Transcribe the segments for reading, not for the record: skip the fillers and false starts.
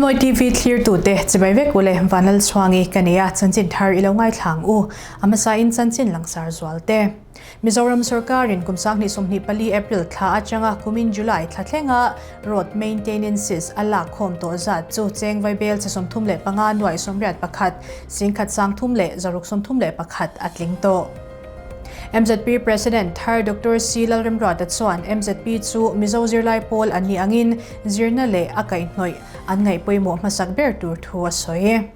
Runmawi TV thlirtute chibai vek ule Vanlalchhuangi ka nei a, chanchin thar i lo ngaithlang u. A hmasain chanchin langsar zual te. Mizoram sorkarin kum 2024 April thla atanga kumin July thla thlenga road maintenances a lak khawm tawh zat chu cheng vaibel che 35 nuai 81 singkhat sang thum leh zaruk 31 a tling tawh. MZP President thar Doctor C Lalremruata chuan MZP chu Mizo zirlai pawl an nih angin zirna leh a kaihhnawih an ngaih pawimawh hmasak ber tur thu a sawi.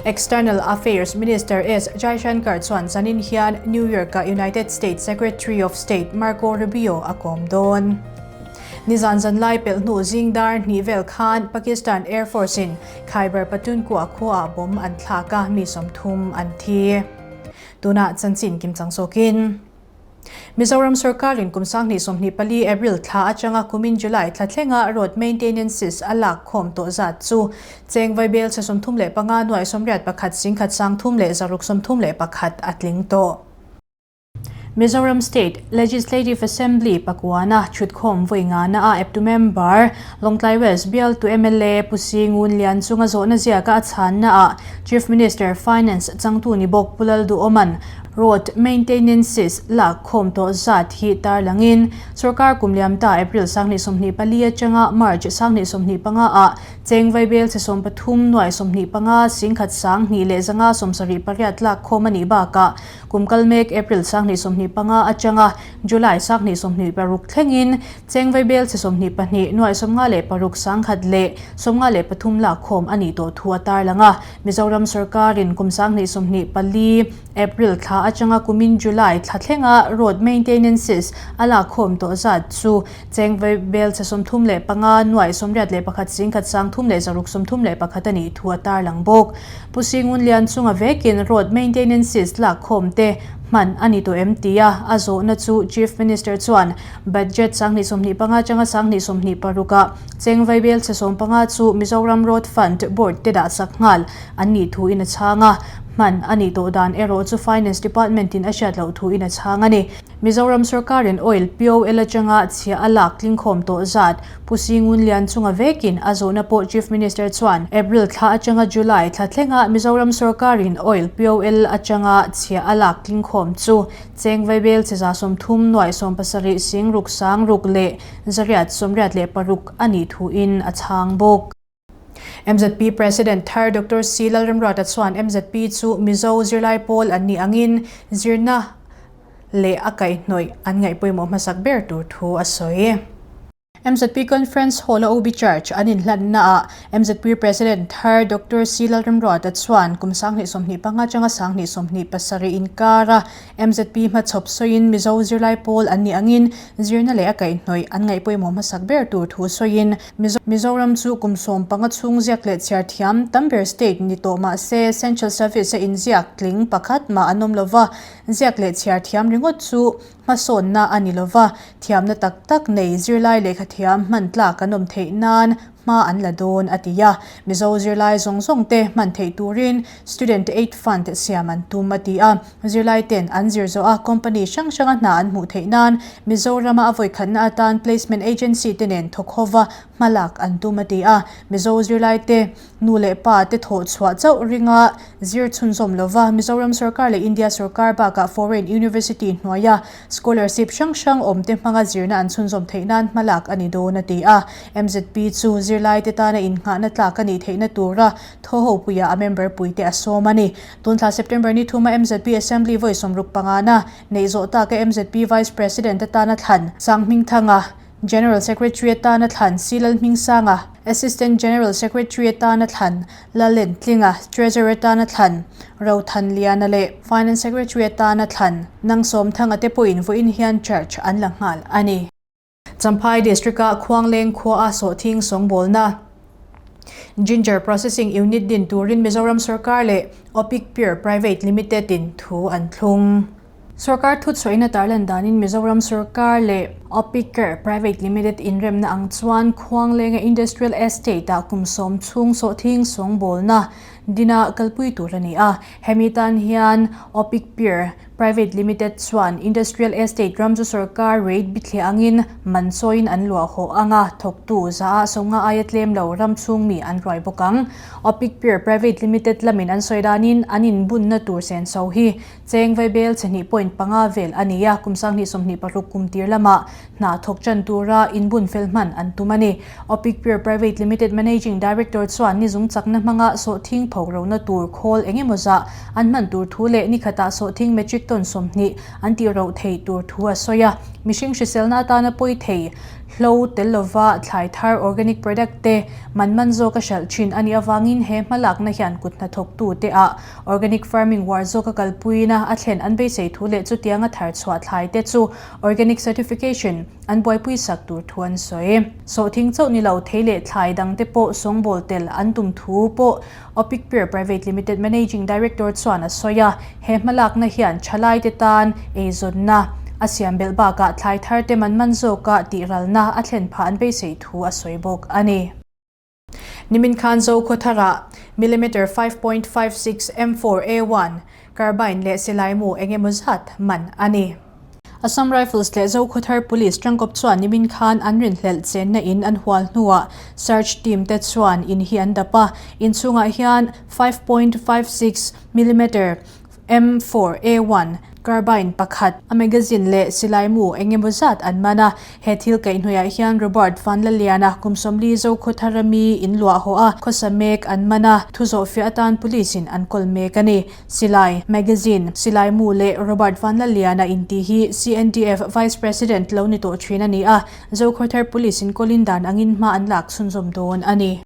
External Affairs Minister S Jaishankar chuan zanin hian New York-a United States Secretary of State Marco Rubio a kawm dawn. Nizan zanlai pelh hnu zing dar hnih vel khan Pakistan Air Force-in Khyber Pakhtunkhwa khuaah bomb an thlak a, mi 30 an thi. Tunah chanchin kimchang zawkin. Mizoram sorkarin kum 2024 April thla atanga kumin July thla thlenga road maintenances a lak khawm tawh zat chu cheng vaibel chhe 35 nuai 81 singkhat sang thum leh zaruk 31 a tling tawh. Mizoram State Legislative Assembly pakuana thutkhawm vawi ngana a eptu member Lawngtlai West bialtu mla Pu Singun Lian chunga zawhna ziaka a chhanna ah Chief Minister Finance changtu ni bawk Pu Lalduhawman Road maintenances lak khawm tawh zat hi tarlangin sorkar kum liam ta April 2024 atanga March 2025 ah cheng vaibel chhe 13 nuai 25 singkhat sang hnih leh zanga 78 lak khawm a nih bakah kum kal mek April 2025 atanga July 2026 thlengin cheng vaibel chhe 22 nuai 56 sangkhat leh 53 lak khawm a nih tawh thu a tarlang a. Mizoram sorkarin kum 2024 April thla atanga kumin July thla thlenga road maintenances a lak khawm tawh zat chu cheng vaibel chhe 35 nuai 81 singkhat sang thum leh zaruk 31 a nih thu a tarlang bawk. Pu Singun Lian chunga vekin road maintenances lak khawm te hman a ni tawh em tia a zawhna chu Chief Minister chuan budget 2025 atanga 2026 ah cheng vaibel chhe 15 chu Mizoram Road Fund Board te dah sak nghal an nih thu in a chhang a, hman a nih tawh dan erawh chu Finance Department in a hriat loh thu in a chhang a ni. Mizoram sorkarin oil POL atanga chhia a lak tlingkhawm tawh zat Pu Singun Lian chunga vekin a zawhna pawh Chief Minister chuan April thla atanga July thla thlenga Mizoram sorkarin oil POL atanga chhia a lak tlingkhawm chu cheng vaibel che 30 nuai 70 sing ruk sang ruk leh zariat 86 a nih thu in a chhang bawk. MZP President thar Doctor C Lalremruata chuan MZP chu Mizo zirlai pawl an nih angin zirna leh a kaihhnawih an ngaih pawimawh hmasak ber tur thu a sawi. MZP Conference Hall a OB Church an inhlanna ah MZP President thar Doctor C Lalremruata chuan kum 2025 atanga 2027 inkara MZP hmachhawp sawiin Mizo zirlai pawl an nih angin zirna leh a kaihhnawih an ngaih pawimawh hmasak ber tur thu sawiin Mizoram chu kum 15 chhung ziak leh chhiar thiam tam ber state ni tawh mah se Central Service a inziak tling pakhat mah an awm lova, ziak leh chhiar thiam ringawt chu hmasawnna a ni lova, thiamna tak tak nei zirlai lehkha thiam hman tlak an awm theih nan hma an la dawn a ti a. Mizo zirlai zawng zawng te hman theih turin Student Aid Fund siam an tum a ti a. Zirlai ten an zir zawh a company hrang hranga hna an hmuh theih nan Mizorama a vawikhatna atan placement agency te nen thawk hova hmalak an tum a ti a. Mizo zirlai te nu leh pa te thawh chhuah chauh ringa zir chhunzawm lova Mizoram sorkar leh India sorkar bakah foreign university hnuaia scholarship hrang hrang awm te hmanga zirna an chhunzawm theih nan hmalak a ni dawn a ti a. MZP chu zirlai te tana innghahna tlak a nih theihna tura thaw ho puiah a member puite a sawm a ni. Tun thla September ni thuma MZP Assembly vawi 65na neih zawh taka MZP Vice President atana thlan Sanghmingthanga, General Secretary atana thlan Si Lalhmingsanga, Assistant General Secretary atana thlan Lalentlinga, Treasurer atana thlan Rothanliana leh Finance Secretary atana thlan Nangsawmthanga te pawhin vawiin hian charge an la nghal a ni. Champhai District-a Khuangleng khua a sawhthing sawngbawlna Ginger Processing Unit din turin Mizoram sorkar leh Opic Pure Private Limited in thu an thlung. Sorkar thuchhuahina tarlan danin Mizoram sorkar leh Opicker Private Limited inremna ang chuan Khuanglenga Industrial Estate-ah kum sawm chhung sawhthing sawngbawlna dina kalpui tur a ni a. Hemi tan hian Opicpir Private Limited chuan Industrial Estate ram chu sorkar rate bithliah angin man chawiin an luah haw ang a, thawktu zaah sawmnga aia tlem lo ram chhung mi an ruai bawk ang. Opicpir Private Limited lamin an sawi danin an inbunna tur senso hi Cheng Vaibel chhehnih point panga vel a ni a, kum 2026 kum tir lamah hna thawk tan tura inbun fel hman an tum a ni. Opic Pure Private Limited Managing Director chuan nizung chakna hmanga sawhthing pho rona tur khawl eng emaw zah an hman tur thu leh nikhatah sawhthing metric ton 20 an tih roh thei tur thu a sawi a. Mihring hriselna atana pawi thei hlo tel lova thlai thar organic product te man man zawk a hralh thin a nih avangin he hmalakna hian kut hnathawktu te ah Organic farming uar zawka kalpuina a thlen an beisei thu leh chutianga thar chhuah thlai te chu organic certification an buaipui sak tur thu an sawi. Sawhthing chauh ni lo thei leh thlai dang te pawh sawngbawl tel an tum thu pawh Opicpure Private Limited Managing Director chuan a sawi a, he hmalakna hian thalai te tan eizawnna a siam belh bakah thlai thar te man man zawka tihralna a thlen phah an beisei thu a sawi bawk a ni. Nimin khan Zokhawtharah millimeter 5.56 M4A1 carbine leh silaimu eng emaw zat man a ni. Assam Rifles leh Zokhawthar Police tangkawp chuan nimin khan an rinhlelh chenna in an hual hnuah search team te chuan in hi an dap a, inchhungah hian 5.56 millimeter M4A1 carbine pakhat, a magazine leh silaimu eng emaw zat an man a. He thil kaihhnawihah hian Robert Vanlaliana kum 40 Zokhawthara mi in luah haw a, khawsa mek an man a, thu zawhfiah atan police in an kawl mek a ni. Silai, magazine, silaimu leh Robert Vanlaliana intih hi CNDF Vice President lo ni tawh thin a ni a, Zokhawthar Police in kawlin dan angin hma an lak chhunzawm dawn a ni.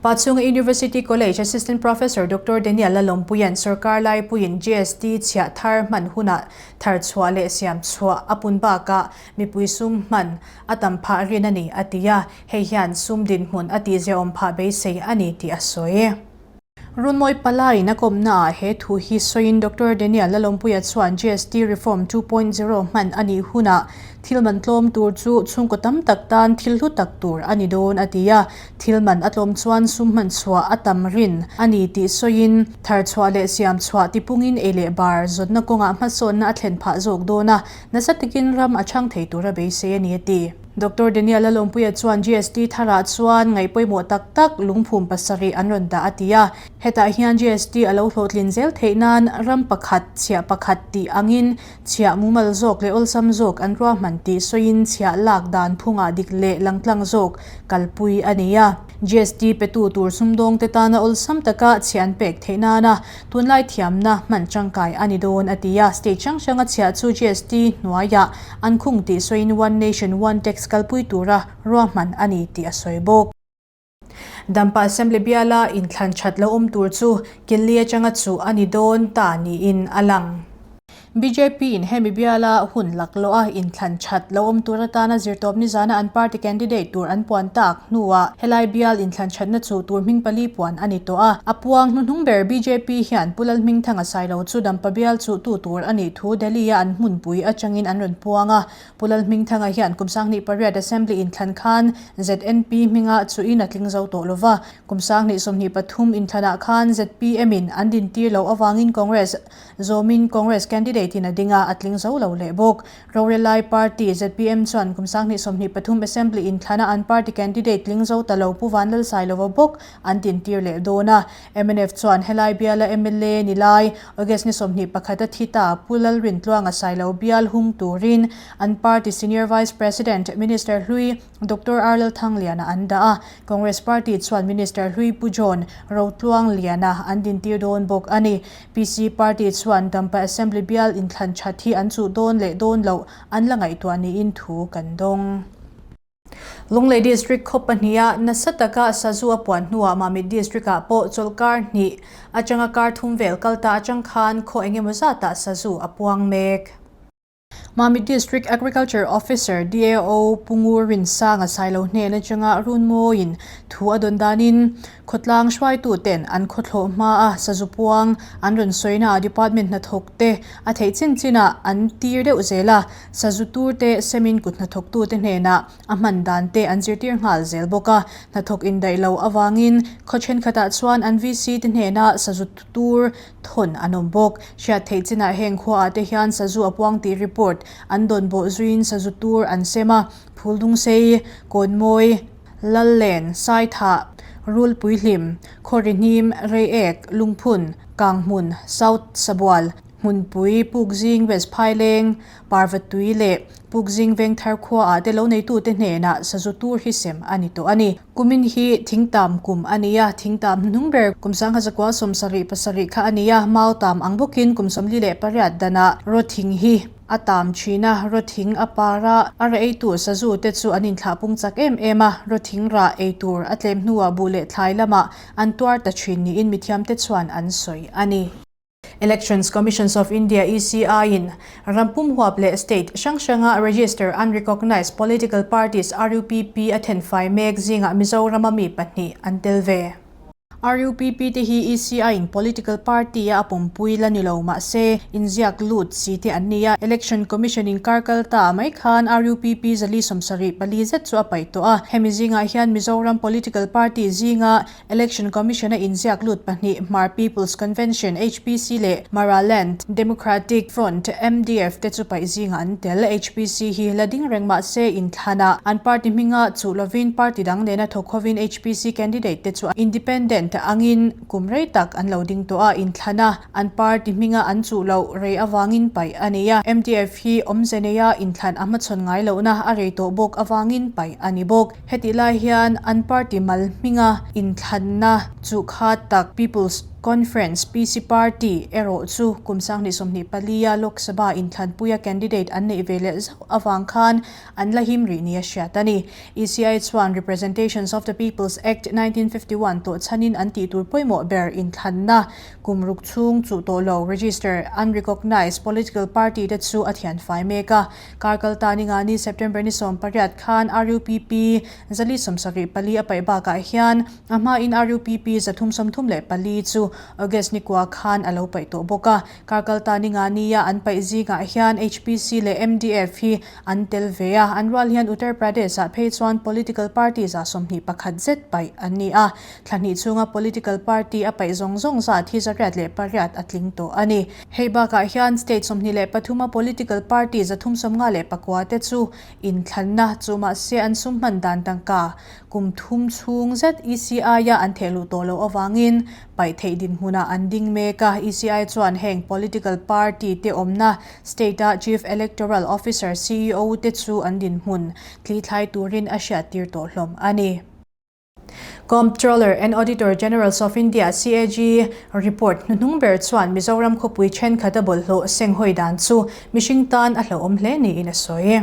Pachhunga University College Assistant Professor Doctor Daniel Lalawmpuia'n sorkar laipuiin GST chhiah thar hman hunah thar chhuah leh siam chhuah a pun bakah mipui sum hman a tam phah rin a ni a ti a, hei hian sum dinhmun a tihziaawm phah beisei a ni tih a sawi. Runmawi Palaiin a kawmnaah he thu hi sawiin Doctor Daniel Lalawmpuia chuan GST Reform 2.0 hman a nih hunah thil man tlawm tur chu chhungkaw tam tak tan thil hlu tak tur a ni dawn a ti a. Thil man a tlawm chuan sum hman chhuah a tam rin a ni tih sawiin thar chhuah leh siam chhuah tipungin ei leh bar zawtna kawngah hmasawnna a thlen phah zawk dawn a, nasa takin ram a chhang thei tura beisei a ni a ti. Doctor Daniel Lalawmpuia chuan GST tharah chuan ngaih pawimawh tak tak lungphum pasarih an rawn dah a ti a. Hetah hian GST a lo hlawhtlin zel theih nan ram pakhat, chhiah pakhat tih angin chhiah mumal zawk leh awlsam zawk an ruahman tih sawiin chhiah lak dan phungah dik leh langtlang zawk kalpui a ni a. GST petu tur sumdawngte tana awlsam taka chhiah an pek theih nana Tunlai thiamna hman tangkai a ni dawn a ti a, state hrang hranga chhiah chu GST hnuaiah an khung tih sawiin One Nation One Tax kalpui tura ruahman a ni tih a sawi bawk. Dampa Assembly biala inthlan that lo awm tur chu Killi atanga chuh a ni dawn ta niin a lang. Bjp in hemi biala hun laklawh a inthlan that lo awm tur atana zirtawp nizana an party candidate tur an puan tak hnuah helai bial inthlan thatna chu tur hming pali puan a ni tawh a. A puang hnuhnung ber bjp hian Pu Lalhmingthanga Sailo chu Dampa bial chuhtu tur a nih thu Delhi-a an hmunpui atangin an rawn puang a. Pu Lalhmingthanga hian kum 28 Assembly inthlan khan ZNP hminga chuhin a tling zo tawh lova. Kum 2023 inthlanah khan zpm in an dintir loh avangin Congress Zawmin Congress candidate in a ding a, a tling zo lo leh bawk. Rorelai party zpm chuan kum 2023 Assembly inthlana an party candidate tling zo ta lo Pu Vanlalsailova bawk an tintir leh dawn a. Mnf chuan helai biala mla ni lai August ni 21 a thi ta Pu Lalrintluanga Sailo bial hung turin an party Senior Vice President Minister Hlui Doctor Arlal Thangliana an dah a, Congress party chuan Minister Hlui Pu John Rotluang Liana an dintir dawn bawk a ni. PC party chuan Dampa Assembly bial inthlan that hi an chuh dawn leh dawn loh an la ngaihtuah niin thu kan dawng. Lunglei District khaw pahniha nasa taka sazu a puan hnuah Mamit District-ah pawh chawlhkar hnih atanga kar thum vel kal ta atang khan khaw engemaw zatah sazu a puang mek. Mamit District Agriculture Officer, DAO, Pu Ngur Rinsanga Sailo hnen atanga Runmawiin thu a dawn danin khawtlang hruaituten an khawthlawh hmaa sazu puang an rawn sawina department hnathawk te a theih chin chinah an tir deuh zel a, sazu tur te semin kut hnathawktute hnenah a hman dan te an zirtir nghal zel bawk a. Hnathawk indaih lo avangin khaw thenkhatah chuan an VC te hnena sazu tur thawn an awm bawk. Hriat theih chinah heng khuaah te hian sazu a puang tih report an dawn bawh zuiin sazu tur an sem a, Phuldungsei, Kawnmawi, Lallen, Saithah, Rulpuihlim, Khawrihnim, Reiek, Lungphun, Kanghmun, South Sabual, Hmunpui, Pukzing, West Phaileng, Parvatui leh Pukzing Vengthar khuaah te lo neitute hnenah sazu tur hi sem a ni tawh a ni. Kumin hi thingtam kum a ni a, thingtam hnuhnung ber kum 19 77 kha a ni a, mautam ang bawkin kum 48 danah rawthing hi a tam thin a, rawthing a par a, a rah eitu sazu te chu an inthlah pung chak em em a, rawthing rah ei tur a tlem hnuah buh leh thlai lamah an tuar ta thin niin mithiamte chuan an sawi a ni. Elections Commissions of India, ECI, in ram pum huap leh state hrang hranga register unrecognised political parties, RUPP, a thenfai mek zingah Mizorama mi pahnih an tel ve. RUPP te hi ECI in political party a a pawmpui la ni lo mahse inziak lut si te an ni a. Election Commission in kar kal ta mai khan RUPP 474 zet chu a paih tawh a. Hemi zingah hian Mizoram political party zinga Election Commission a inziak lut pahnih Hmar People's Convention, HPC, leh Maraland Democratic Front, MDF, te chu paih zingah an tel. HPC hi la ding reng mah se inthlanah an party hminga chuh lovin party dang nena thawk hovin HPC candidate te chu independent angin kum rei tak an lo ding tawh a, inthlana an party hminga an chuh loh rei avangin paih a ni a. MDF hi awmze neia inthlan a hmachhawn ngai lohna a rei tawh bawk avangin paih a ni bawk. Hetih lai hian an party mal hminga inthlanna chu kha tak People's Conference, PC Party, erawh chu kum 2024 a Lok Sabha inthlanpuia candidate an neih ve leh zauh avang khan an la him rih nia hriat a ni. ECI chuan Representations of the People's Act 1951 tawh chhanin an tih tur pawimawh ber inthlanna kum ruk chhung chuh tawh lo register unrecognised political party te chu a thianfai mek a. Kar kal ta ni nga ni September ni 18 khan RUPP 474 a paih bakah hian a hmain RUPP 334 chu August ni kua khan a lo paih tawh bawk a. Kar kal ta ni nga nia an paih zingah hian HPC leh MDF hi an tel ve a, an rual hian Uttar Pradesh-ah phei chuan political party 21 zet paih an ni a. Thla hnih chhunga political party a paih zawng zawng zat hi 108 a tling tawh a ni. Hei bakah hian state 23 a political party 359 te chu inthlanna chu mahse an sum hman dan tangka kum thum chhung zet ECI-a an thehluh tawh loh avangin paih theih dinhmunah an ding mek a. ECI chuan heng political party te awmna state-a Chief Electoral Officer, CEO, te chu an dinhmun thlithlai turin a hriattir tawh hlawm a ni. Comptroller and Auditor Generals of India, CAG, report hnuhnung ber chuan Mizoram khawpui thenkhat a bawlhhlawh senghawi dan chu mihring tan a hlauhawm hle niin a sawi.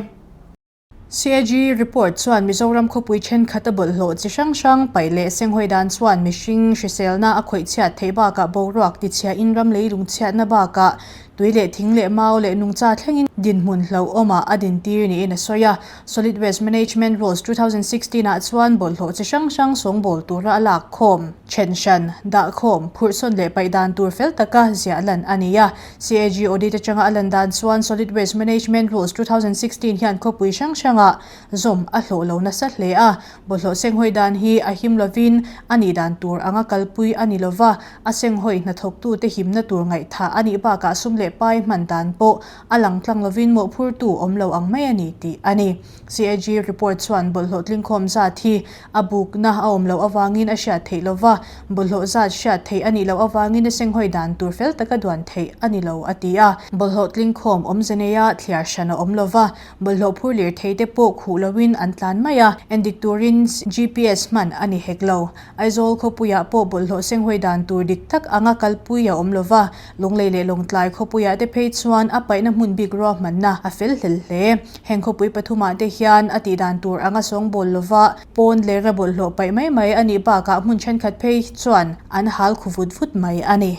CAG report chuan Mizoram khawpui thenkhat a bawlhhlawh chi hrang hrang paih leh senghawi dan chuan mihring hriselna a khawih chhiat theih bakah boruak tichhiahin ram leilung chhiatna bakah Tui leh thing leh mau leh nungcha thlengin dinhmun hlauhawmah a dintir niin a sawi a. Solid Waste Management Rules 2016 ah chuan bawlhhlawh chi hrang hrang sawngbawl tura a lak khawm, then hran, dah khawm, phurhsawn leh paih dan tur fel taka ziah lan a ni a. CAG audit atanga a lan dan chuan Solid Waste Management Rules 2016 hian khawpui hrang hrangah zawm a hlawh lo nasa hle a. Bawlhhlawh senghawi dan hi a him lovin a nih dan tur anga kalpui a ni lova, a senghawi hnathawktute himna tur ngaihthah a nih bakah sum leh pai hman dan pawh a lang tlang lovin mawhphurtu awm lo ang mai a ni tih a ni. CAG report chuan bawlhhlawh tlingkhawm zat hi a bukna a awm loh avangin a hriat theih lova, bawlhhlawh zat hriat theih a nih loh avangin a senghawi dan tur fel taka duan theih a ni lo a ti a. Bawlhhlawh tlingkhawm awmze neia thliar hran a awm lova, Bawlhhlawh phur lirthei te pawh khuh loin an tlan mai a, endik turin GPS hman a ni hek lo. Aizawl khawpuiah pawh bawlhhlawh senghawi dan tur dik tak anga kalpui a awm lo va, Lunglei leh Lawngtlai khawpuiah te phei chuan a paihna hmun bik ruahmanna a fel hlel hle. Heng khawpui pathumah te hian a tih dan tur anga sawngbawl lova pawn lera bawlhhlawh paih mai mai a nih bakah hmun thenkhat phei chuan an hal khu vut vut mai a ni.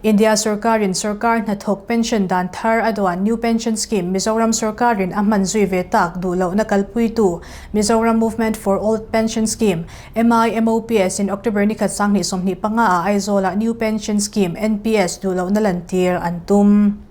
India sorkarin sorkar hnathawk pension dan thar a duan New Pension Scheme Mizoram sorkarin a hman zui ve tak duh lohna kalpuitu Mizoram Movement for Old Pension Scheme, MIMOPS, in October ni khat 2025 ah Aizawlah New Pension Scheme, NPS, duh lohna lantir an tum.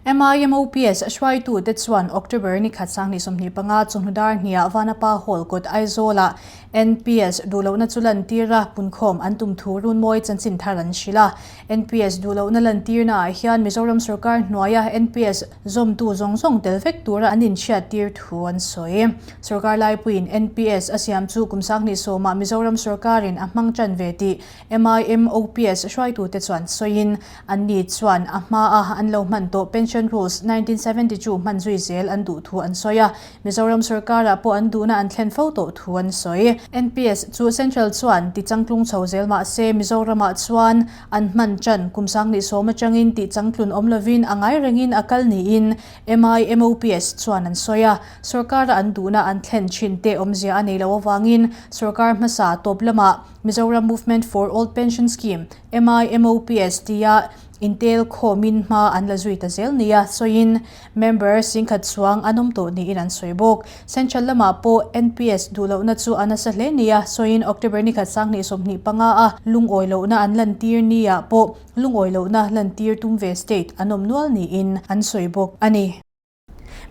MIMOPS hruaitute chuan October ni khat 2025 chawhnu dar hniah Vanapa Hall kawt Aizawlah NPS duh lohna chu lantir a punkhawm an tum thu runmawi chanchin thar an hrilh a. NPS duh lohna lantirnaah hian Mizoram sorkar hnuaia NPS zawmtu zawng zawng tel vek tura an inhriattir thu an sawi. Sorkar laipuiin NPS a siam chu kum 20 sawmah Mizoram sorkarin a hmang tan ve tih MIMOPS hruaitute chuan sawiin, anni chuan a hmaa an lo hman tawh Pension Rules 1972 hman zui zel an duh thu an sawi a, Mizoram sorkarah pawh an duhna an thlen fo tawh thu an sawi. NPS chu Central chuan ti changtlung chho zel mah se Mizoramah chuan an hman tan kum 20 sawm atangin tih changtlun awm lovin a ngai rengin a kal niin MIMOPS chuan an sawi a, sorkara an duhna an thlen thin te awmzia a nei lo avangin sorkar hmasa tawp lamah Mizoram Movement for Old Pension Scheme, MIMOPS, tia intel khawmin hma an la zui ta zel nia sawiin member singkhat chuang an awm tawh niin an sawi bawk. Central lamah pawh NPS duh lohna chu a nasa hle nia sawiin October ni khat 2025 a lungawi lohna an lantir niah pawh lungawi lohna lantir tum ve state an awm nual niin an sawi bawk a ni.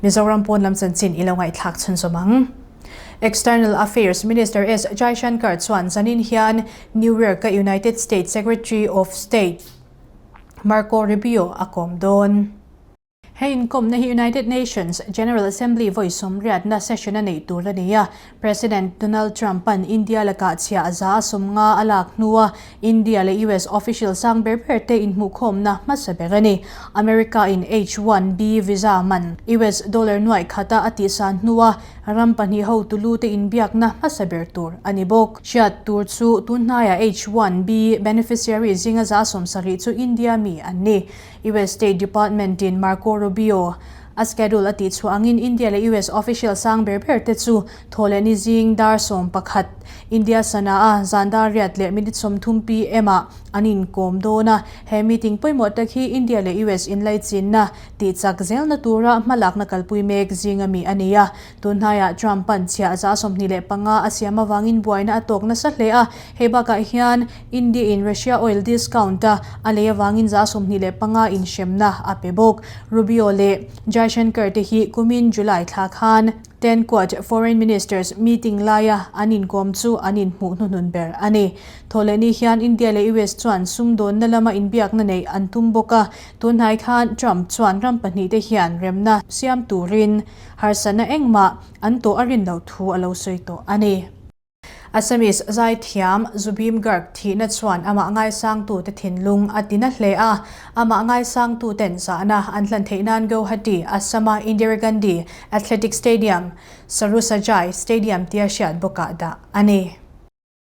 Mizoram pawn lam chanchin i lo ngaihthlak chhunzawm ang. External Affairs Minister S Jaishankar chuan zanin hian New York-a United States Secretary of State Marco Rubio a kawm dawn. He inkawmna hi United Nations General Assembly vawi sawmriatna session a neih tur a ni a, President Donald Trump-a'n India lakah chhiah 150 a lak hnua India leh US official sang ber ber te inhmuhkhawmna hmasa ber a ni. America-in H-1B visa man US dollar nuaih khata a tihsan hnua ram pahnih hotu lu te inbiakna hmasa ber tur a ni bawk. Hriat tur chu tun hnaiah H-1B beneficiary zinga 70% chu India mi an ni. US State Department-in Marco Rubio a schedule a tihchhuah angin India leh US official sang ber ber te chu thaw leh ni zing dar 11 India sana a zan dar riat leh minute 30 pm ah an inkawm dawn a. He meeting pawimawh tak hi India leh US inlaichinna tih chak zelna tura hmalakna kalpui mek zinga mi a ni a. Tunhnaiah Trump an chhiah 25% a siam avangin buaina a tawk nasa hle a, hei bakah hian India in Russia oil discount a a lei avangin 25% inhremna a pe bawk. Rubio leh Jaishankar te hi kumin July thla khan Ten Quad Foreign Ministers meeting laia an inkawm chu an inhmuh hnuhnun ber a ni. Thawhlehni hian India leh US chuan sumdawnna lama inbiakna neih an tum bawk a, tunhnai khan Trump chuan ram pahnihte hian remna siam turin harsatna engmah an tawh a rin loh thu a lo sawi tawh a ni. Assamese zaithiam Zubeen Garg thihna chuan amah ngaisangtute thinlung a ti na hle a, amah ngaisangtuten zahna an hlan theih nan Guwahati, Assam-a Indira Gandhi Athletic Stadium, Sarusajai Stadium tia hriat bawkah dah a ni.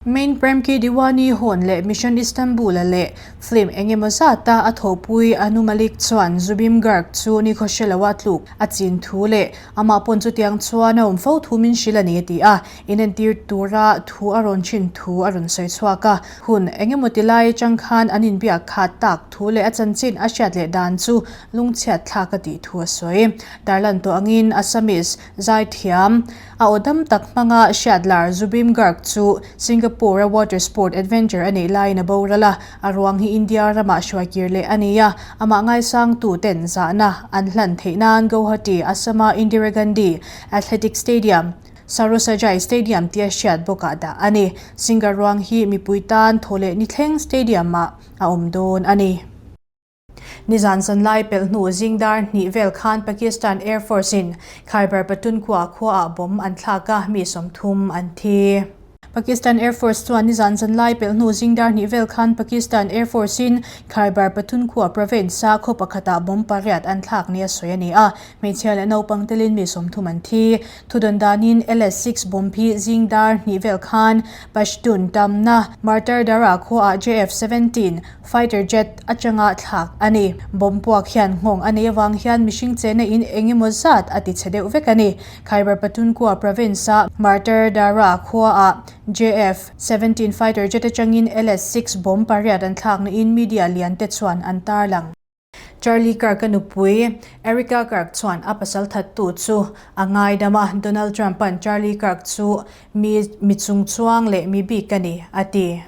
Main Prem Ki Diwani Hawn leh Mission Istanbul-a leh film eng emaw zata a thawhpui Anu Malik chuan Zubeen Garg chu nikhaw hre loa tluk a chin thu leh amah pawn chutiang chuan a awm fo thu min hrilh a ni a ti a, inentir tura thu a rawn thin thu a rawn sawi chhuak a. Hun eng emaw ti lai atang khan an inbiak khat tak thu leh a chanchin a hriat leh dan chu lungchhiat thlak a tih thu a sawi. Tarlan tawh angin Assamese zaithiam A aw dam tak hmanga hriatlar Zubeen Garg chu Singapore-a water sport adventure a neih laiin a boral a, a ruang hi India ramah hruaikir leh a ni a, amah ngaisangtu ten zahna an hlan theih nan Guwahati, Assam-a Indira Gandhi Athletic Stadium, Sarusajai Stadium tia hriat bawkah dah a ni. Singer ruang hi mipui tan thaw leh ni thleng stadium-ah a awm dawn a ni. Nizan zanlai pelh hnu zing dar hnih vel khan Pakistan Air Force in Khyber Pakhtunkhwa khuaah bomb an thlak a, mi 30 an thi. Pakistan Air Force chuan nizan zanlai pelh hnu zing dar hnih vel khan Pakistan Air Force in Khyber Pakhtunkhwa province a khaw pakhatah bomb pariat an thlak nia sawi a ni a, hmeichhia leh naupang telin mi 30 an thi. Thudawn danin LS-6 bomb hi zing dar hnih vel khan Pashtun tamna Martar Dara khuaah JF-17 Fighter jet atanga thlak a ni. Bomb puak hian nghawng a nei avang hian mihring chena in eng emaw zat a ti chhe deuh vek a ni. Khyber Pakhtunkhwa province-a Martar Dara khuaah JF 17 fighter jet atangin LS-6 bomb pariat an thlak niin media lian te chuan an tarlang. Charlie Kirk-a nupui Erika Kirk chuan a pasal thattu chu a ngaidam a, Donald Trump-a'n Charlie Kirk chu mi mi chungchuang leh mi bik a ni, a ti.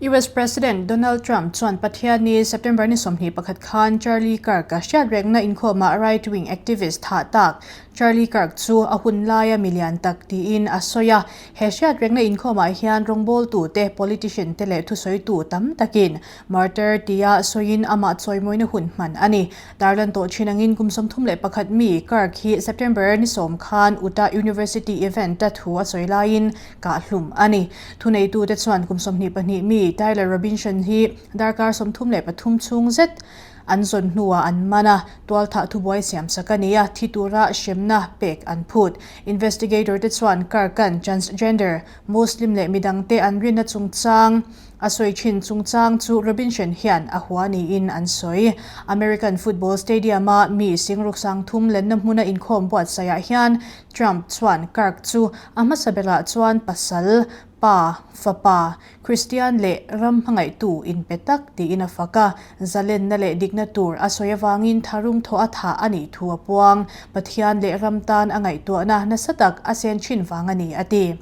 US President Donald Trump chuan Pathianni September ni 21 khan Charlie Kirk-a hriatrekna inkhawmah right-wing activist thah tak Charlie Kirk chu a hun laia milian tak tiin a sawi a. He hriatrekna inkhawmah hian rawngbawltute, politician te leh thusawitu tam takin Martyr tia sawiin amah chawimawina hun hman a ni. Tarlan tawh thin angin kum 31 mi Kirk hi September ni sawm khan Utah University event-a thu a sawi laiin Kahhlum a ni. Thuneitute chuan kum 22 mi Tyler Robinson hi darkar 33 chhung zet an zawn hnuah an man a, tualthah thubuai siamsak a ni a, thi tura hremna pek an phut. Investigator te chuan Kirk-a'n transgender, Muslim leh midangte an rinna chungchang a sawi thin chungchang chu Robinson hian a hua niin an sawi. American football stadium-a mi singruk sangthum lenna hmuna inkhawm buatsaihah hian Trump chuan Kirk chu a hmasa berah chuan pasal, pa, fapa, Kristian leh ram hmangaihtu inpe tak tiin a fak a, zalenna leh dikna tur a sawi avangin tharum thawh a thah a nih thu a puang. Pathian leh ram tan a ngaihtuahna nasa tak a sen thin vang a ni, a ti.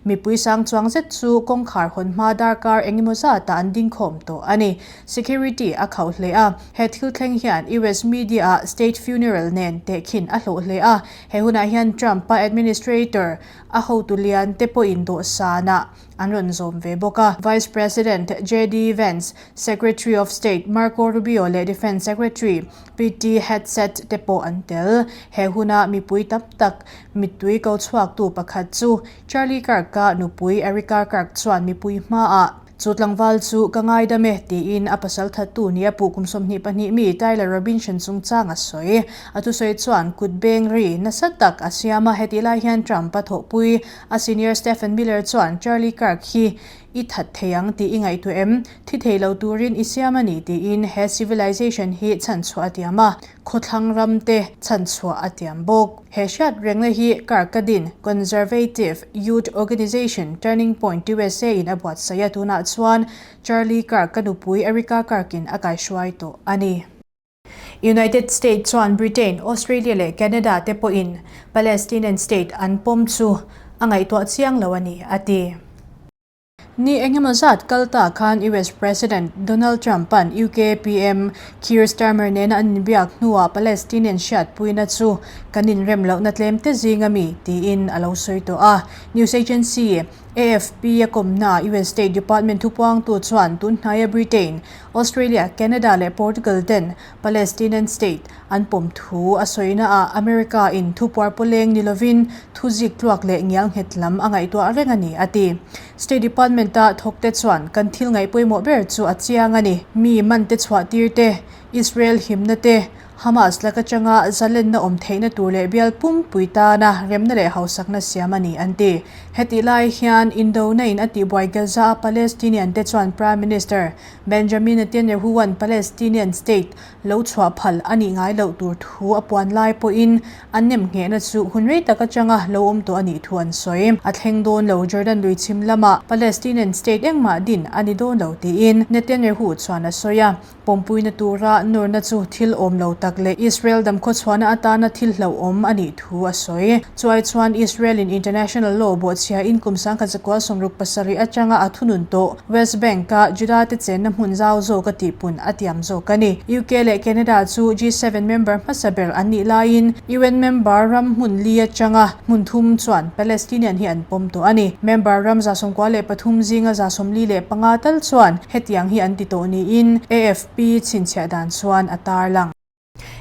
Mipui sang chuang zet chu kawngkhar hawn hma darkar engemaw zatah an dingkhawm tawh a ni. Security a khauh hle a, he thil thleng hian US media-ah state funeral nen tehkhin a hlawh hle a, He hunah hian Trump-a administrator a hotu lian te pawhin dawhsanah an rawn zawm ve bawk a. Vice President JD Vance, Secretary of State Marco Rubio leh Defence Secretary Pete Hegseth te pawh an tel. He huna mipui tam tak mittui ko chhuaktu pakhat chu Charlie Kirk-a nupui Erika Kirk chuan mipui hmaah Chu tlangval chu ka ngaidam e, tiin a pasal thattu nia puh kum 22 mi Tyler Robinson chungchang a sawi. A thusawi chuan kut beng ri nasa tak a siam a, hetih lai hian Trump a thawhpui a senior Stephen Miller chuan Charlie Kirk hi i that thei ang tih i ngaihtuah em? Thi thei lo turin i siam a ni tiin he civilization hi chhanchhuah a tiam a. Khawthlang ram te chhanchhuah a tiam bawk. He hriat rengna hi Karkadin Conservative Youth Organization Turning Point usa in a buatsaih a, tunah chuan Charlie Kirk-a nupui Erika Kirk-in a kaihruai tawh a ni. United States chuan Britain, Australia leh Canada te pawhin Palestinian state an pawm chu a ngaihtuah chiang lo a ni, a ti. Ni engemaw zat kal ta khan US President Donald Trump-a'n UK PM Keir Starmer nena an inbiak hnuah Palestinian hriatpuina chu kan inrem lohna tlem te zing a mi tiin a lo sawi tawh a. News agency AFP a kawmnaah US State Department thupuangtu chuan tun hnaia Britain, Australia, Canada leh Portugal ten Palestinian state an pawm thu a sawina ah America in thupuar pawleng ni lovin thu zik tluak leh ngial nghet lam a ngaihtuah reng a ni, a ti. State Department a thawk te chuan kan thil ngaih pawimawh ber chu a chiang a ni. Mi man te chhuah tir te, Israel himna te, Hamas lak atanga zalenna awm theihna tur leh bial pumpui tana remna leh hausakna siam a ni, an ti. Hetih lai hian Indona in a tihbuai Gaza a Palestinian te chuan Prime Minister Benjamin Netanyahu-a'n Palestinian state lo chhuah phal a nih ngai loh tur thu a puan lai pawhin an nem nghehna chu hun rei tak atanga lo awm tawh a nih thu an sawi. A thleng dawn lo Jordan lui chhim lamah Palestinian state engmah din a ni dawn lo tiin Netanyahu chuan a sawi a. Pawmpuina tura nawrna chu thil awm lo tak leh Israel damkhawchhuahna atana thil hlauhawm a nih thu a sawi. Chuai chuan Israel-in international law bawhchhiain kum 1967 atanga a thunun tawh West Bank-a Juda-te chenna hmun zau zawk a tihpun a tiam zawk a ni. UK leh Canada chu G7 member hmasa ber an nih laiin UN member ram hmun li atanga hmun thum chuan Palestinian hi an pawm tawh a ni. Member ram 93 zinga 45 tal chuan hetiang hi an ti tawh niin AFP chhinchhiah dan chuan a tarlang.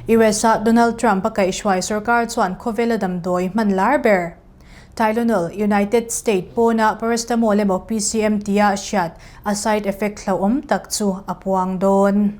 US-a Donald Trump a kaihhruai sorkar chuan khawvela damdawi hman lar ber Tylenol, United State pawna paracetamol emaw PCM tia hriat a side effect hlauhawm tak chu a puang dawn.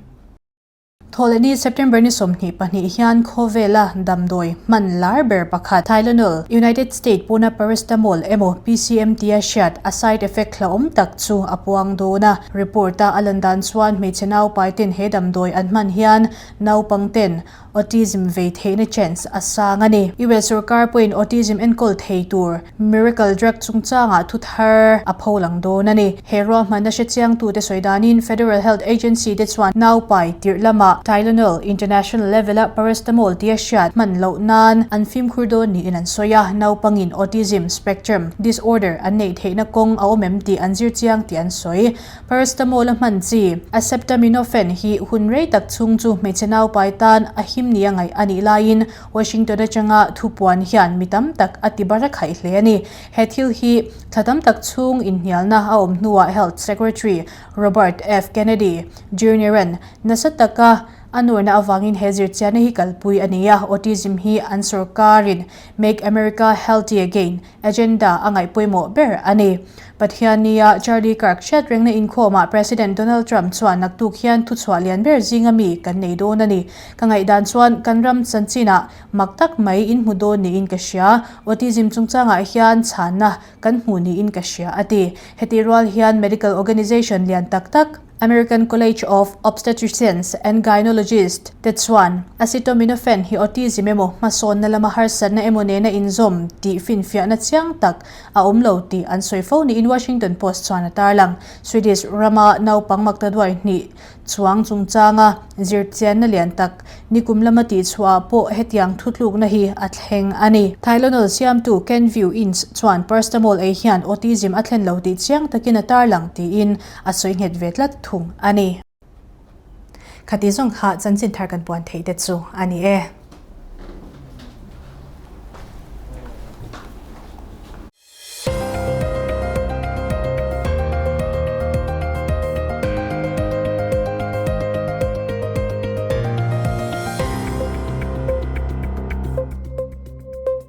Thawhlehni September ni 22 hian khawvela damdawi hman lar ber pakhat Tylenol, United State pawna Paracetamol emaw PCM tia hriat a side effect hlauhawm tak chu a puang dawn a. Report a a lan dan chuan hmeichhe naupai ten he damdawi an hman hian naupang ten Autism vei theihna chance a sang a ni. US sorkar pawhin autism enkawl thei tur miracle drug chungchangah thu thar a pho lang dawn a ni. He ruahmanna hrechiangtute sawi danin Federal Health Agency te chuan naupai tirh lamah Tylenol, international level-a paracetamol tia hriat hman loh nan an fimkhur dawn niin an sawi a. Naupangin autism spectrum disorder an neih theihna kawng a awm em tih an zir chiang tih an sawi. Paracetamol a hman chi, acetaminophen hi hun rei tak chhung chu hmeichhe naupai tan a him nia ngaih a nih laiin Washington atanga thupuan hian mi tam tak a ti bar a khaih hle a ni. He thil hi thla tam tak chhung inhnialna a awm hnuah Health Secretary Robert F. Kennedy Jr-a'n nasa taka a nuarna avangin he zirchiahna hi kalpui a ni a, autism hi an sorkarin Make America Healthy Again Agenda a ngaih pawimawh ber a ni. Pathiannia Charlie Kirk hriat rengna inkhawmah President Donald Trump chuan naktuk hian thuchhuah lian ber zinga mi kan nei dawn a ni. Ka ngaihdan chuan kan ram chanchinah mak tak mai in hmu dawn niin ka hria. Autism chungchangah hian chhanna kan hmu niin ka hria a ti. Hetih rual hian medical organization lian tak tak, American College of Obstetricians and Gynecologists te chuan acetaminophen hi autism emaw hmasawnna lama harsatna emaw nena inzawm tih finfiahna chiang tak a awm lo tih an sawi fo niin Washington Post chuan a tarlang. Swedish rama naupang maktaduai hnih chuang chungchanga zirchianna lian tak nikum lama tihchhuah ah pawh hetiang thutlukna hi a thleng a ni. Tylenol siamtu Kenvue Inc chuan paracetamol ei hian autism a thlen lo tih chiang takin a tarlang tiin a sawi nghet ve tlat thung a ni. Khati zawng kha chanchin thar kan puan theih te chu a ni e.